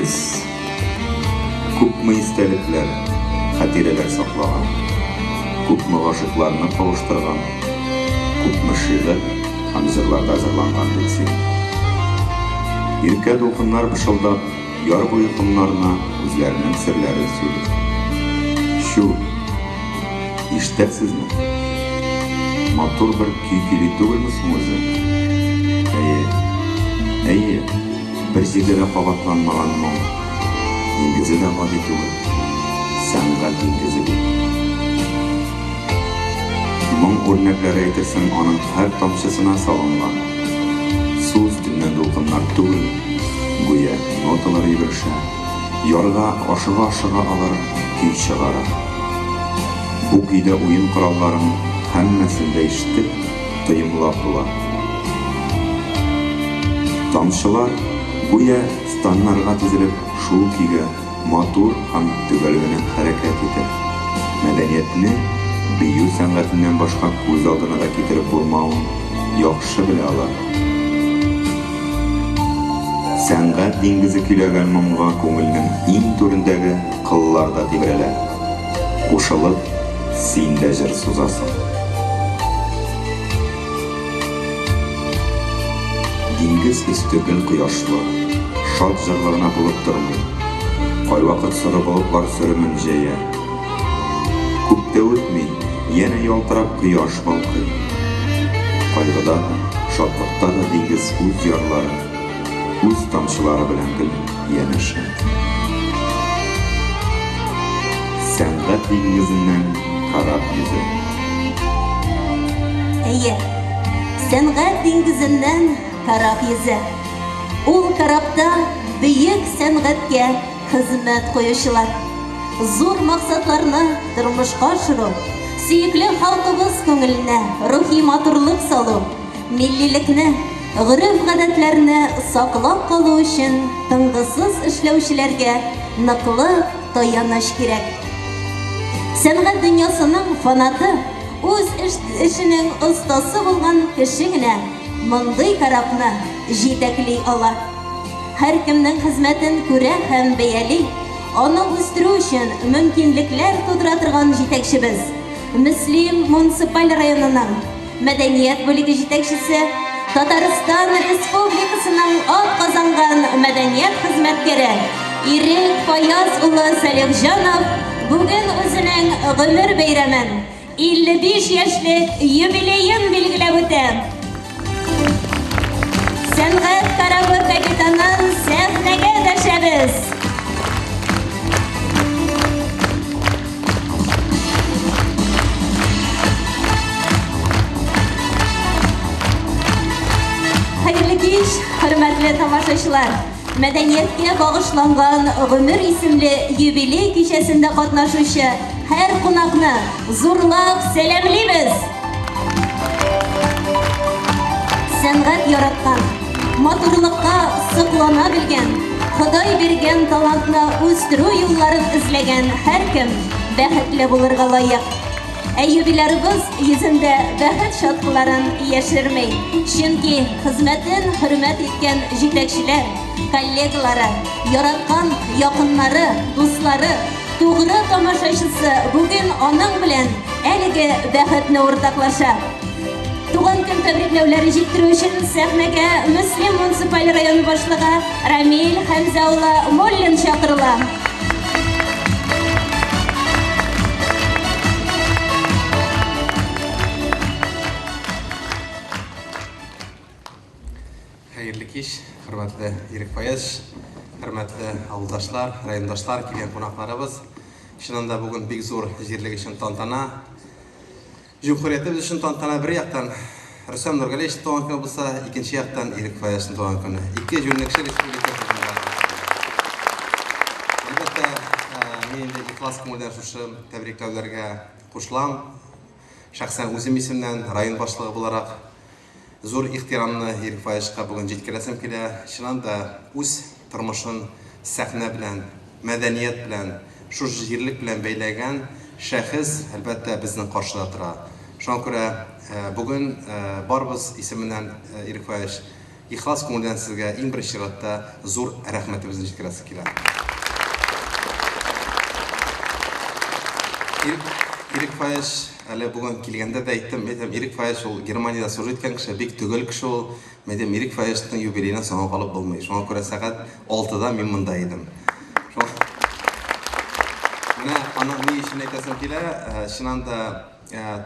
Диңгез. Күпме истәлекләр, хатирәләр саклаган, күпме гашыйкларны кавыштырган, күпме шигырь һәм җырларда җырланган бит син. Иркә дулкыннар пышылдап, яр буе комнарына үзләренең серләрен сөйли. Чү! Ишетәсезме? Матур бер көй көйли түгелме соң үзе? Әйе, әйе, бер җирдә дә кабатланмаган моң. Диңгезе дә гади түгел. Сәнгать диңгезе бит. Моң үрнәкләре әйтерсең аның һәр тамчысына салынган. Су өстеннән дулкыннар түгел, гүя ноталар йөгерешә. Ярга ашыга-ашыга алар көй чыгара. Бу көйдә уен коралларын һәммәсен дә ишетеп, тоемлап була. Тамчылар, гүя станнарга тезелеп, шул көйгә матур һәм төгәл генә хәрәкәт итә. Мәдәниятне бию сәнгатеннән башка күз алдына да китереп булмавын яхшы белә алар. Сәнгать диңгезе көйләгән моңга күңелнең иң түрендәге кыллар да тибрәлә. Кушылып, син дә җыр сузасың. Диңгез өсте гел кояшлы, шат җырлы гына булып тормый. Кайвакыт соры болытлар сөремен җәя. Күп тә үтми, янә ялтырап кояш балкый. Кайгыда да, шатлыкта да диңгез үз ярлары, үз тамчылары белән гел янәшә. Сәнгать диңгезеннән кораб йөзә. Әйе, сәнгать диңгезеннән кораб йөзә. Ул корабта бөек сәнгатькә хезмәт куючылар. Зур максатларны тормышка ашыру, сөекле халкыбыз күңеленә рухи матурлык салу, миллилекне, гореф-гадәтләрне саклап калу өчен тынгысыз эшләүчеләргә ныклы таяныч кирәк. Сәнгать дөньясының фанаты, үз эшенең остасы булган кеше генә мондый корабны җитәкли ала. Һәркемнең хезмәтен күрә һәм бәяли, аны үстерү өчен мөмкинлекләр тудыра торган җитәкчебез, Мөслим муниципаль районының мәдәният бүлеге җитәкчесе, Татарстан Республикасының атказанган мәдәният хезмәткәре Ирек Фаяз улы Салихҗанов бүген үзенең гомер бәйрәмен, 55 яшьлек юбилеен билгеләп үтә. Сәнгать корабы капитанын сәхнәгә дәшәбез. Хәерле кич, хөрмәтле тамашачылар! Мәдәнияткә багышланган Гомер исемле юбилей кичәсендә катнашучы һәр кунакны зурлап сәламлибез! Сәнгать яраткан, матурлыкка соклана белгән, Ходай биргән талантны үстерү юлларын эзләгән һәркем бәхетле булырга лаек. Ә юбилярыбыз йөзендә бәхет чаткыларын яшерми. Чөнки хезмәтен хөрмәт иткән җитәкчеләр, коллегалары, яраткан якыннары, дуслары, тугры тамашачысы бүген аның белән әлеге бәхетне уртаклаша. Туган көн тәбрикләүләре җиткерү өчен сәхнәгә Мөслим муниципаль районы башлыгы Рамил Хәмзә улы Муллин чакырыла. Хәерле кич, хөрмәтле Ирек Фаязович, хөрмәтле авылдашлар, райондашлар, килгән кунакларыбыз. Чыннан да бүген бик зур җирлек өчен тантана. Җөмһүриятебез өчен тантана бер яктан Рөстәм Нургалиевичның туган көне булса, икенче яктан Ирек Фаязовичның туган көне. Ике җүнле кеше республика хезмәте. Әлбәттә, мин инде ихлас күңелдән шушы тәбрикләүләргә кушылам. Шәхсән үзем исемнән, район башлыгы буларак, Зур ихтирамны Ирек Фаязовичка бүген җиткерәсем килә. Чыннан да, үз тормышын сәхнә белән, мәдәният белән, шушы җирлек белән бәйләгән шәхес, әлбәттә, безнең каршыда тора. Шуңа күрә бүген барыбыз исеменнән, Ирек Фаязович, Ихлас күңелдән сезгә иң беренче чиратта зур рәхмәтебезне җиткерәсе килә. Ирек, Ирек Фаеш, әле бүген килгәндә дә әйттем, әйтәм, Ирек Фаеш ул Германиядә служить иткән кеше, бик төгәл кеше ул. Мин әйтәм, Ирек Фаешның юбилеена соңга калып булмый. Шуңа күрә сәгать алтыда мин монда идем. Шуңа Менә аның ни өчен әйтәсем килә, чыннан да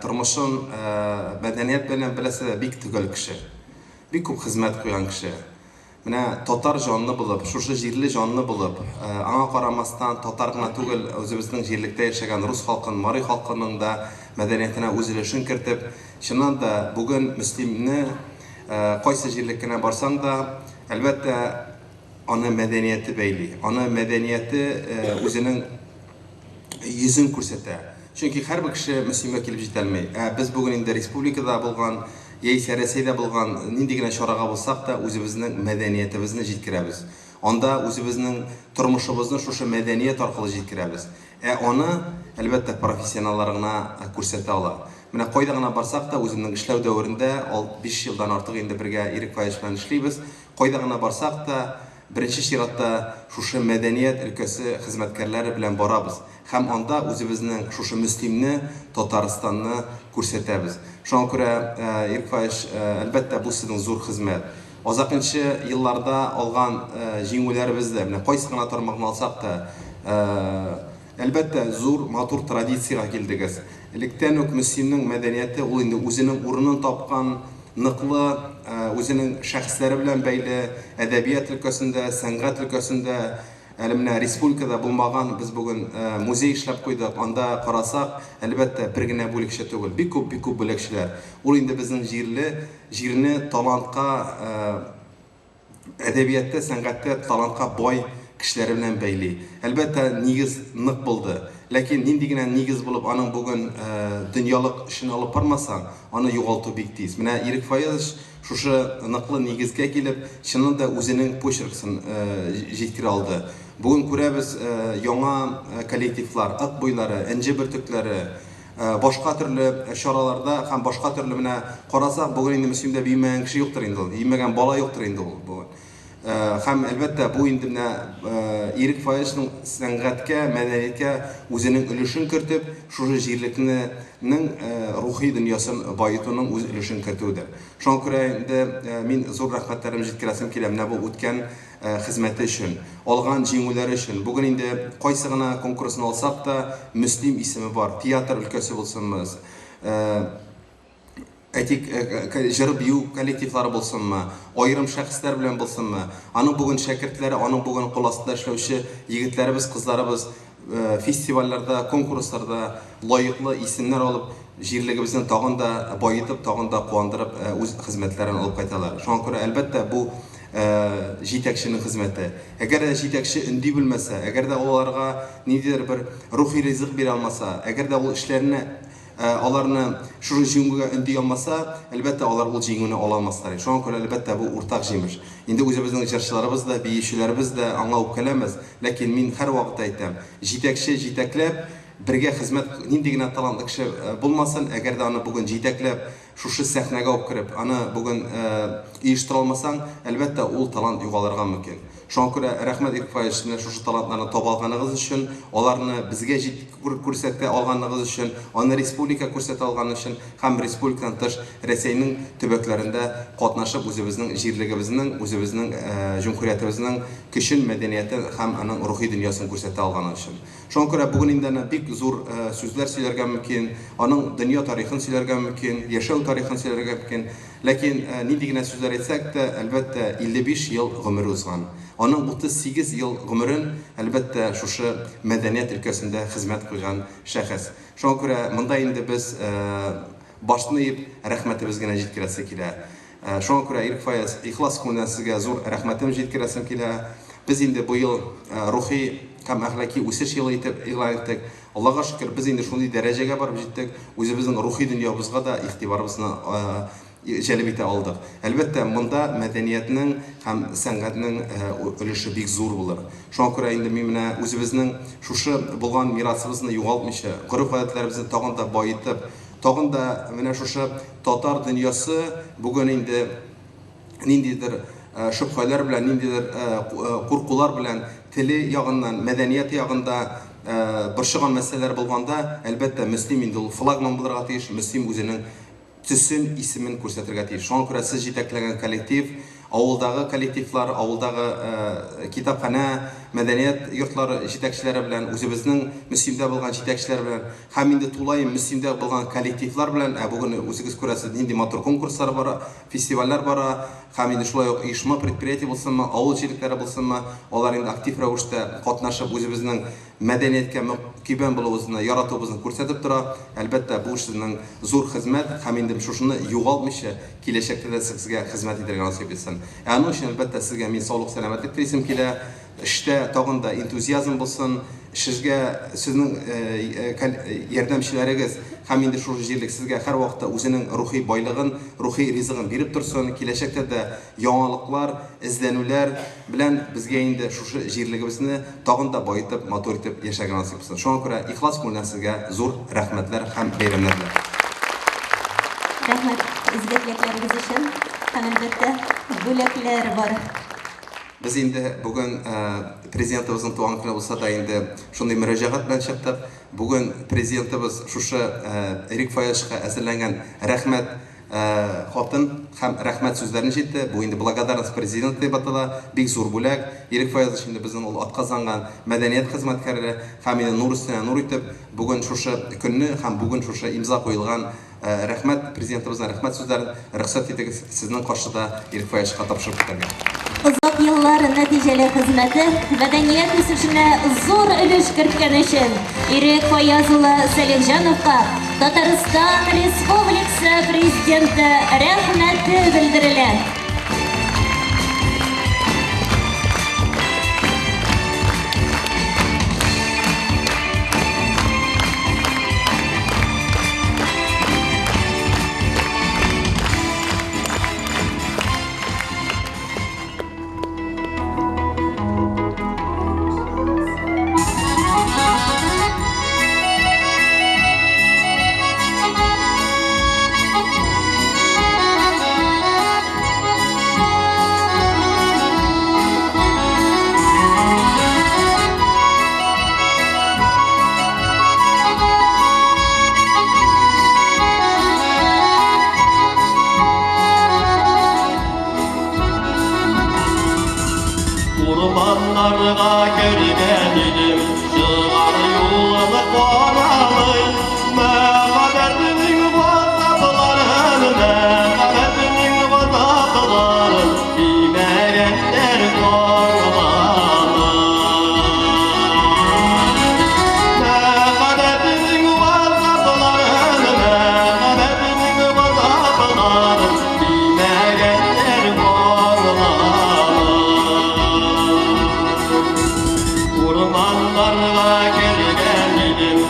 тормышын мәдәният белән беләсе дә бик төгәл кеше. Бик күп хезмәт куйган кеше. Менә татар җанлы булып, шушы җирле җанлы булып, аңа карамастан, татар гына түгел, үзебезнең җирлектә яшәгән рус халкын, мари халкының да мәдәниятенә үз өлешен кертеп, чыннан да, бүген Мөслимне кайсы җирлек кенә барсаң да, әлбәттә, аны мәдәнияте бәйли. Аны мәдәнияте үзенең йөзен күрсәтә. Чөнки һәрбер кеше Мөслимгә килеп җитәлми. Ә без бүген инде республикада булган, яисә Рәсәйдә булган нинди генә чарага булсак та, үзебезнең мәдәниятебезне җиткерәбез. Анда үзебезнең тормышыбызны шушы мәдәният аркылы җиткерәбез. Ә аны, әлбәттә, профессионаллар гына күрсәтә ала. Менә кайда гына барсак та, үземнең эшләү дәверендә, 5 елдан артык инде бергә Ирек Фаевич белән эшлибез, кайда гына барсак та, Беренче чиратта шушы мәдәният өлкәсе хезмәткәрләре белән барабыз һәм анда үзебезнең шушы Мөслимне, Татарстанны күрсәтәбез. Шуңа күрә, Ирек Фаевич, әлбәттә, бу сезнең зур хезмәт. Азакынчы елларда алган җиңүләребез дә, менә кайсы гына тармакны алсак та, Әлбәттә, зур, матур традициягә килдегез. Электән үк Мөслимнең мәдәнияте ул инде үзенең урынын тапкан, ныклы, үзенең шәхесләре белән бәйле, әдәбият өлкәсендә, сәнгать өлкәсендә, әле менә республикада булмаган без бүген музей эшләп куйдык, анда карасак, әлбәттә, бер генә бүлекчә түгел, бик күп, бик күп бүлекчәләр. Ул инде безнең җирле, җирне талантка Әдәбиятта, сәнгатьтә талантка бай кешеләре белән бәйли. Әлбәттә, нигез нык булды. Ләкин нинди генә нигез булып, аның бүген дөньялык эшен алып бармасаң, аны югалту бик тиз. Менә Ирек Фаязович шушы ныклы нигезгә килеп, чыннан да үзенең почерксын җиткерә алды. Бүген күрәбез, яңа коллективлар, Ык буйлары, Энҗе бөртекләре, Башка төрле чараларда һәм башка төрле менә карасак, бүген инде Мөслимдә биемәгән кеше юктыр инде ул, биемәгән бала юктыр инде ул бүген. Һәм, әлбәттә, бу инде менә Ирек Фаязовичның сәнгатькә, мәдәнияткә үзенең өлешен кертеп, шушы җирлекнең рухи дөньясын баетуның үз өлешен кертүедер. Шуңа күрә инде мин зур рәхмәтләремне җиткерәсем килә менә бу үткән хезмәте өчен, алган җиңүләре өчен. Бүген инде кайсы гына конкурсны алсак та, Мөслим исеме бар. Театр өлкәсе булсынмы, әйтик, җыр-бию коллективлары булсынмы, аерым шәхесләр белән булсынмы, аның бүген шәкертләре, аның бүген кул астында эшләүче егетләребез, кызларыбыз фестивальләрдә, конкурсларда лаеклы исемнәр алып, җирлегебезне тагын да баетып, тагын да куандырып үз хезмәтләрен алып кайталар. Шуңа күрә, әлбәттә, бу җитәкченең хезмәте. Әгәр дә җитәкче өнди белмәсә, әгәр дә ул аларга ниндидер бер рухи ризык бирә алмаса, әгәр дә ул эшләренә аларны шушы җиңүгә өнди алмаса, әлбәттә, алар ул җиңүне ала алмаслар. Шуңа күрә, әлбәттә, бу уртак җимеш. Инде үзебезнең җырчыларыбыз да, биючеләребез дә аңа үпкәләмәс. Ләкин мин һәрвакыт әйтәм, җитәкче җитәкләп, бергә хезмәт, нинди генә талантлы кеше булмасын, әгәр дә аны бүген җитәкләп, шушы сәхнәгә үк кереп, аны бүген оештыра алмасаң, әлбәттә, ул талант югалырга мөмкин. Шуңа күрә рәхмәт, Ирек Фаевич, менә шушы талантларны таба алганыгыз өчен, аларны безгә җит күрсәтә алганыгыз өчен, аны республика күрсәтә алганы өчен һәм республикадан тыш Рәсәйнең төбәкләрендә катнашып үзебезнең җирлегебезнең, үзебезнең җөмһүриятебезнең көчен, мәдәниятен һәм аның рухи дөньясын күрсәтә алганы өчен. Шуңа күрә бүген инде аны бик зур сүзләр сөйләргә мөмкин, аның дөнья тарихын сөйләргә мөмкин, яшәү тарихын сөйләргә мөмкин. Ләкин нинди генә сүзләр әйтсәк тә, әлбәттә, 55 ел гомере узган. Аның 38 ел гомерен, әлбәттә, шушы мәдәният өлкәсендә хезмәт куйган шәхес. Шуңа күрә монда инде без башны иеп, рәхмәтебез генә җиткерәсе килә. Шуңа күрә, Ирек Фаяз, ихлас күңелдән сезгә зур рәхмәтем җиткерәсем килә. Без инде бу ел рухи һәм әхлаки үсеш елы итеп игълан иттек. Аллага шөкер, без инде шундый дәрәҗәгә барып җиттек, үзебезнең рухи дөньябызга да игътибарыбызны җәлеп итә алдык. Әлбәттә, монда мәдәниятнең һәм сәнгатьнең өлеше бик зур булыр. Шуңа күрә инде мин менә үзебезнең шушы булган мирасыбызны югалтмыйча, гореф-гадәтләребезне тагын да баетып, Тагын да менә шушы татар дөньясы бүген инде ниндидер шөбһәләр белән, ниндидер куркулар белән, теле ягыннан, мәдәнияте ягында борчыган мәсьәләләр булганда, әлбәттә, Мөслим инде ул флагман булырга тиеш, Мөслим үзенең төсен, исемен күрсәтергә тиеш. Шуңа күрә сез җитәкләгән коллектив, авылдагы коллективлар, авылдагы китапханә, мәдәният йортлары җитәкчеләре белән, үзебезнең Мөслимдә булган җитәкчеләр белән һәм инде тулаем Мөслимдә булган коллективлар белән, ә бүген үзегез күрәсез, нинди матур конкурслар бара, фестивальләр бара, һәм инде шулай ук оешма, предприятие булсынмы, авыл җирлекләре булсынмы, алар инде актив рәвештә катнашып, үзебезнең мәдәнияткә мөкиббән булуыбызны, яратуыбызны күрсәтеп тора. Әлбәттә, бу сезнең зур хезмәт һәм инде шушыны югалтмыйча, киләчәктә дә сезгә хезмәт итәргә насыйп итсен. Ә аның өчен, әлбәттә, сезгә мин саулык-сәламәтлек телисем килә. Эштә тагын да энтузиазм булсын, сезгә сезнең ярдәмчеләрегез һәм инде шушы җирлек сезгә һәрвакытта үзенең рухи байлыгын, рухи ризыгын биреп торсын. Киләчәктә дә яңалыклар, эзләнүләр белән безгә инде шушы җирлегебезне тагын да баетып, матур итеп яшәргә насыйп булсын. Шуңа күрә ихлас күңелдән сезгә зур рәхмәтләр һәм бәйрәмнәр белән. Рәхмәт изге теләкләрегез өчен һәм, әлбәттә, бүләкләр бар. Без инде бүген Президентыбызның туган көне булса да инде шундый мөрәҗәгать белән чыктык. Бүген Президентыбыз шушы Эрик Фаязовичка әзерләнгән рәхмәт хатын һәм рәхмәт сүзләрен җитте. Бу инде Благодарность Президента дип атала. Бик зур бүләк. Ирек Фаязович инде безнең ул атказанган мәдәният хезмәткәре һәм инде нур өстенә нур итеп бүген шушы көнне һәм бүген шушы имза куелган Рәхмәт, Президентыбызның рәхмәт сүзләрен рөхсәт итегез сезнең каршыда Ирек Фаязовичка тапшырып китәргә. Озак еллар нәтиҗәле хезмәте, мәдәният үсешенә зур өлеш керткән өчен Ирек Фаяз улы Сәлихҗановка Татарстан Республикасы Президенты рәхмәте белдерелә. Урманнарга кергән идем, чыгар юлын каралый. Мәхәббәтнең газапларын, мәхәббәтнең газапларын димәгәннәр карлана. Мәхәббәтнең газапларын, мәхәббәтнең газапларын димәгәннәр карлана. Урманнарга кергән идем,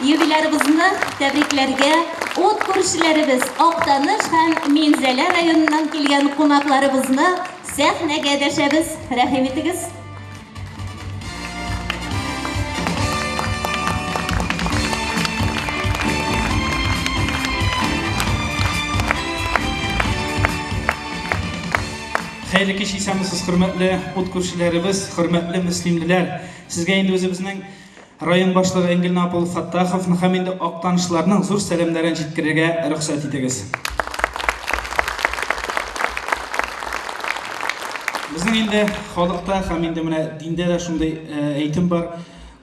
Юбилярыбызны тәбрикләргә ут күршеләребез Актаныш һәм Минзәлә районыннан килгән кунакларыбызны сәхнәгә дәшәбез. Рәхим итегез. Хәерле кич, исәнмесез, хөрмәтле ут күршеләребез, хөрмәтле мөслимлеләр. Сезгә инде үзебезнең район башлыгы Энгель Напул Фаттаховның һәм инде актанышларның зур сәламнәрен җиткерергә рөхсәт итегез. Безнең инде халыкта һәм инде менә диндә дә шундый әйтем бар.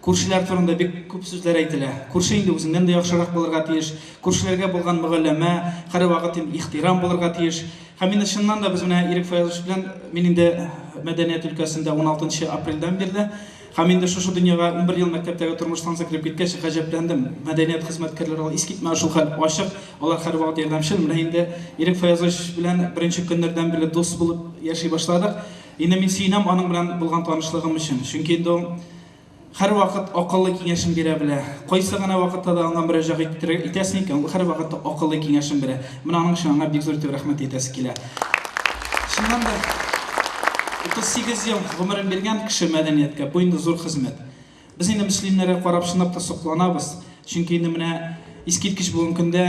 Күршеләр турында бик күп сүзләр әйтелә. Күрше инде үзеңнән дә яхшырак булырга тиеш. Күршеләргә булган мөгәлләмә, һәрвакыт инде ихтирам булырга тиеш. Һәм инде чыннан да без менә Ирек Фаязович белән мин инде мәдәният өлкәсендә 16 апрельдән бирле һәм инде шушы дөньяга 11 ел мәктәптәге тормыштан соң кереп киткәч, гаҗәпләндем. Мәдәният хезмәткәрләре алар искитмәле шул хәл ачык, алар һәрвакыт ярдәмчел. Менә инде Ирек Фаязович белән беренче көннәрдән бирле дус булып яши башладык. Инде мин сөенәм аның белән булган танышлыгым өчен. Чөнки инде ул һәрвакыт акыллы киңәшен бирә белә. Кайсы гына вакытта да аңа мөрәҗәгать итәсең икән, ул һәрвакытта акыллы киңәшен бирә. Менә аның өчен аңа бик зур итеп рәхмәт әйтәсе килә. Чыннан да, 38 ел гомерен биргән кеше мәдәнияткә, бу инде зур хезмәт. Без инде мөслимнәргә карап чынлап та сокланабыз. Чөнки инде менә искиткеч бүгенге көндә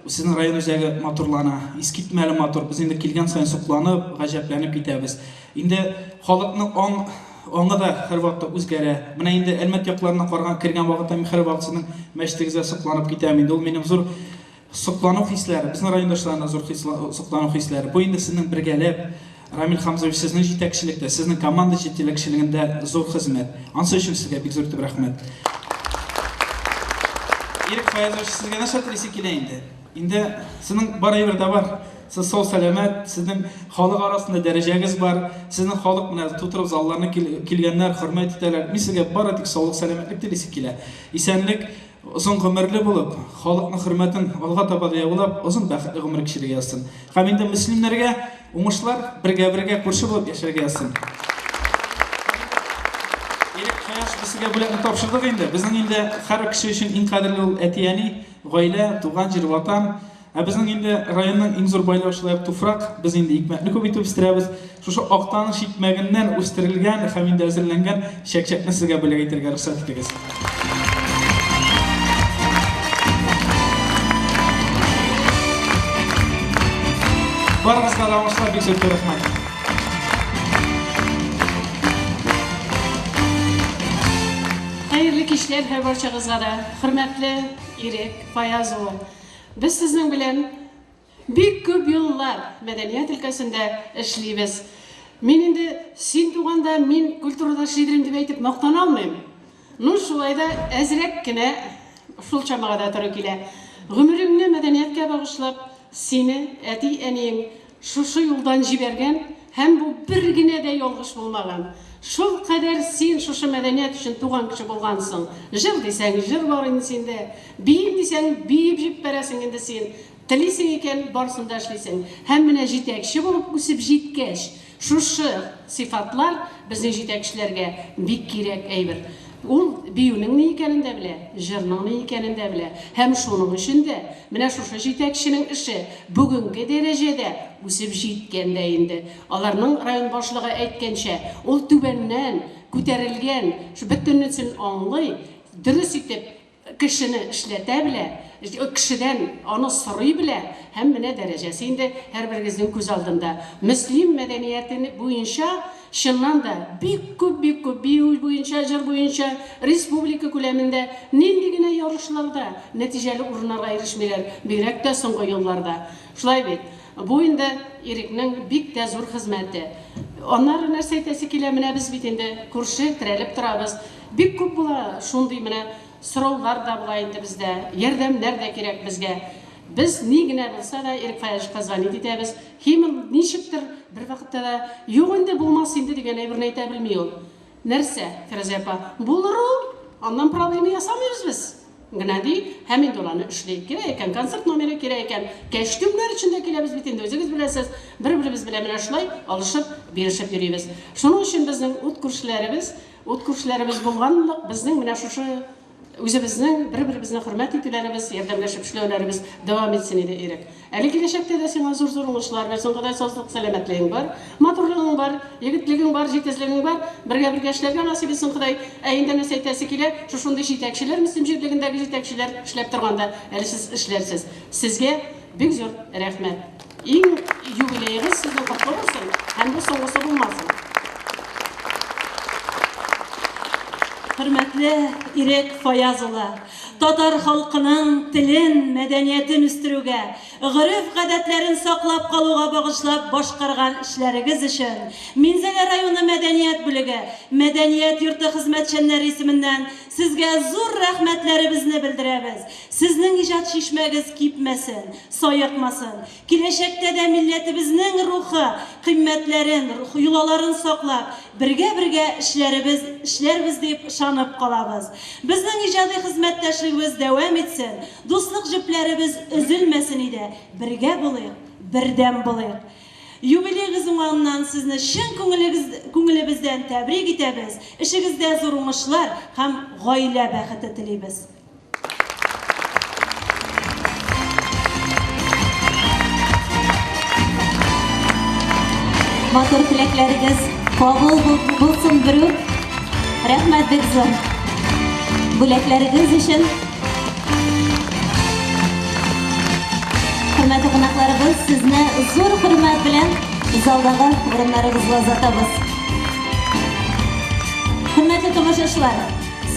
сезнең район үзәге матурлана. Искитмәле матур. Без инде килгән саен сокланып, гаҗәпләнеп китәбез. Инде халыкның аң аңы да һәрвакытта үзгәрә. Менә инде Әлмәт якларына карган кергән вакытта мин һәрвакыт сезнең мәчетегезгә сокланып китәм. Инде ул минем зур соклану хисләре, безнең райондашларның зур соклану хисләре. Бу инде сезнең бергәләп, Рамил Хамзович, сезнең җитәкчелектә, сезнең команда җитәкчелегендә зур хезмәт. Ансы өчен сезгә бик зур итеп рәхмәт. Ирек Фаязович, сезгә нәрсә телисе килә инде? Инде сезнең бар әйбер дә бар. Сез сау сәламәт, сезнең халык арасында дәрәҗәгез бар. Сезнең халык менә тутырып залларны килгәннәр, хөрмәт итәләр. Мин сезгә бары тик саулык, сәламәтлек телисе килә. Исәнлек, озын гомерле булып, халыкның хөрмәтен алга таба да яулап, озын бәхетле гомер кичерергә язсын. Һәм инде мөслимнәргә уңышлар, бергә-бергә күрше булып яшәргә язсын. Ирек Хаяш, без сезгә бүләкне тапшырдык инде. Безнең инде һәр кеше өчен иң кадерле ул әти-әни. Гаилә, туган җир, Ватан. Ә безнең инде районның иң зур байлыгы шулай ук туфрак. Без инде икмәкне күп итеп үстерәбез. Шушы Актаныш икмәгеннән үстерелгән һәм инде әзерләнгән чәкчәкне сезгә бүләк итәргә рөхсәт итегез. Барыгызга да уңышлар, бик зур рәхмәт. Хәерле кичләр һәрбарчагызга да, хөрмәтле Ирек Фаяз улы, без сезнең белән бик күп еллар мәдәният өлкәсендә эшлибез. Мин инде син туганда мин культурада эшлидерим дип әйтеп мактана алмыйм. Ну, шулай да әзрәк кенә шул чамага да туры килә. Гомереңне мәдәнияткә багышлап, сине әти-әниең Шушы юлдан җибәргән һәм бу бер генә дә ялгыш булмаган. Шул кадәр син шушы мәдәният өчен туган кеше булгансың. Җыр дисәң, җыр бар инде синдә. Биим дисәң, биеп җиппәрәсең инде син. Телисең икән, барысын да эшлисең. Һәм менә җитәкче булып үсеп җиткәч, шушы сыйфатлар безнең җитәкчеләргә бик кирәк әйбер. Ул биюнең ни икәнен дә белә, җырның ни икәнен дә белә. Һәм шуның өчен дә менә шушы җитәкченең эше бүгенге дәрәҗәдә үсеп җиткән дә инде. Аларның, район башлыгы әйткәнчә, ул түбәннән күтәрелгән, бөтенесен аңлый, дөрес итеп Кешене эшләтә белә, кешедән аны сорый белә һәм менә дәрәҗәсе инде һәрберегезнең күз алдында. Мөслим мәдәнияте буенча чыннан да бик күп, бик күп бию буенча, җыр буенча республика күләмендә нинди генә ярышларда нәтиҗәле урыннарга ирешмиләр, бигрәк тә соңгы елларда. Шулай бит? Бу инде Ирекнең бик тә зур хезмәте. Аннары нәрсә әйтәсе килә, менә без бит инде күрше, терәлеп торабыз. Бик күп була шундый менә сораулар да була инде бездә, ярдәмнәр дә кирәк безгә. Без ни генә булса да Ирек Фаязовичка звонить итәбез. Һим ул ничектер бервакытта да юк инде, булмас инде дигән әйберне әйтә белми ул. Нәрсә, Фирүзә апа, булыр ул, аннан проблема ясамыйбыз без, генә ди һәм инде ул аны эшли. Кирәк икән, концерт номеры, кирәк икән, кәчтүмнәр өчен дә киләбез бит инде, үзегез беләсез, бер-беребез белән менә шулай алышып, бирешеп йөрибез. Шуның өчен безнең ут күршеләребез, ут күршеләребез булганлык безнең менә шушы. Үзебезнең бер-беребезне хөрмәт итүләребез, ярдәмләшеп эшләүләребез дәвам итсен иде, Ирек. Әле киләчәктә дә сиңа зур-зур уңышлар бирсен Ходай, сазлык, сәламәтлегең бар, матурлыгың бар, егетлегең бар, җитезлегең бар. Бергә-бергә эшләргә насыйп итсен Ходай. Ә инде нәрсә әйтәсе килә, шушындый җитәкчеләр, Мөслим җирлегендәге җитәкчеләр эшләп торганда, әле сез эшләрсез. Сезгә бик зур рәхмәт. Иң юбилеегыз сезнең котлы булсын һәм бу соңгысы булмасын. Хөрмәтле Ирек Фаяз улы, татар халкының телен, мәдәниятен үстерүгә, гореф-гадәтләрен саклап калуга багышлап башкарган эшләрегез өчен Минзәлә районы мәдәният бүлеге, мәдәният йорты хезмәтчәннәре исеменнән сезгә зур рәхмәтләребезне белдерәбез. Сезнең иҗат чишмәгез кипмәсен, саекмасын. Киләчәктә дә милләтебезнең рухы, кыйммәтләрен, йолаларын саклап, бергә-бергә эшләребез, эшләрбез дип ышанып калабыз. Безнең иҗади хезмәттәшлегебез дәвам итсен, дуслык җепләребез өзелмәсен иде. Бергә булыйк, бердәм булыйк. Юбилеегыз уңаеннан сезне чын күңелегез, күңелебездән тәбрик итәбез, эшегездә зур уңышлар һәм гаилә бәхете телибез. Матур теләкләрегез кабул булсын берүк. Рәхмәт бик зур. Бүләкләрегез өчен. Хөрмәтле кунакларыбыз, сезне зур хөрмәт белән залдагы урыннарыгызга озатабыз. Хөрмәтле тамашачылар,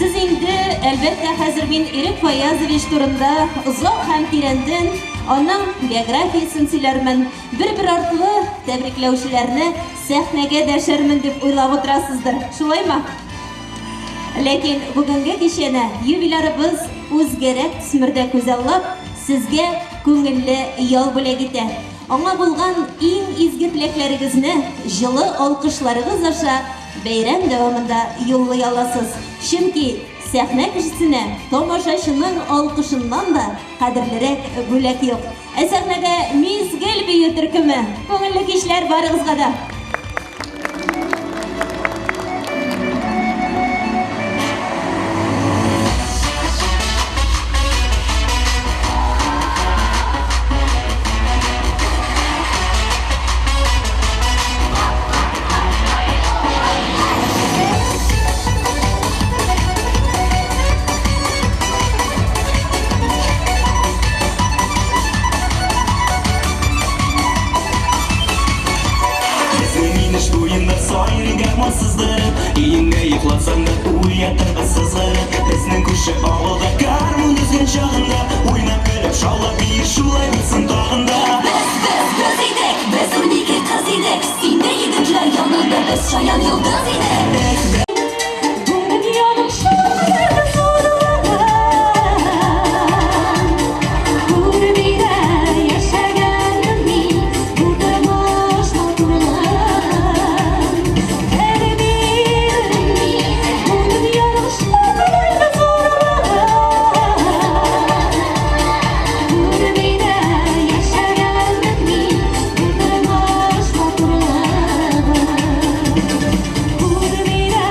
Сез инде, әлбәттә, хәзер мин Ирек Фаязович турында озак һәм тирәнтен аның биографиясен сөйләрмен, бер-бер артлы тәбрикләүчеләрне сәхнәгә дәшәрмен дип уйлап утырасыздыр, шулаймы? Ләкин бүгенге кичәне юбилярыбыз үзгәрәк төсмердә күзаллап, сезгә күңелле ял бүләк итә. Аңа булган иң изге теләкләрегезне җылы алкышларыгыз аша Бәйрәм дәвамында юллый аласыз, чөнки сәхнә кешесенә тамашачының алкышыннан да кадерлерәк бүләк юк. Ә сәхнәдә Мизгел бию төркеме. Күңелле кичләр барыгызга да! Өеңдә йоклатсаң да уятырбыз сызгырып. Безнең күрше авылда гармун өзгән чагында Уйнап көлеп шаулап бии шулай булсын тагын да. Без, без, без идек, без 12 кыз идек. Син дә егетләр янында без шаян йолдыз идек. Бу дөньяның шулкадәр зурлыгын күрми дә яшәгәнмен мин, бу тормыш матурлыгын белмим мин. Бу дөньяның шулкадәр зурлыгын күрми дә яшәгәнмен мин, бу тормыш матурлыгын күрми дә.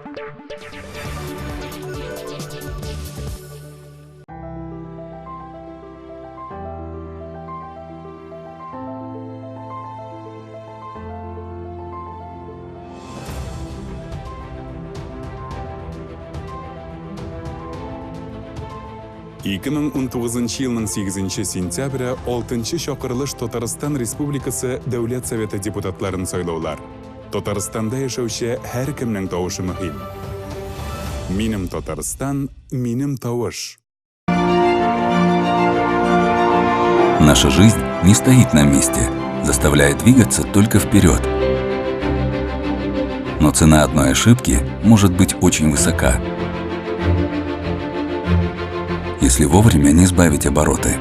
2019 елның 8 сентябре 6 чакырылыш Татарстан Республикасы Дәүләт Советы депутатларын сайлаулар. Татарстанда яшәүче һәркемнең тавышы мөһим. Минем Татарстан, минем тавыш. Наша жизнь не стоит на месте, заставляя двигаться только вперед. Но цена одной ошибки может быть очень высока, если вовремя не сбавить обороты.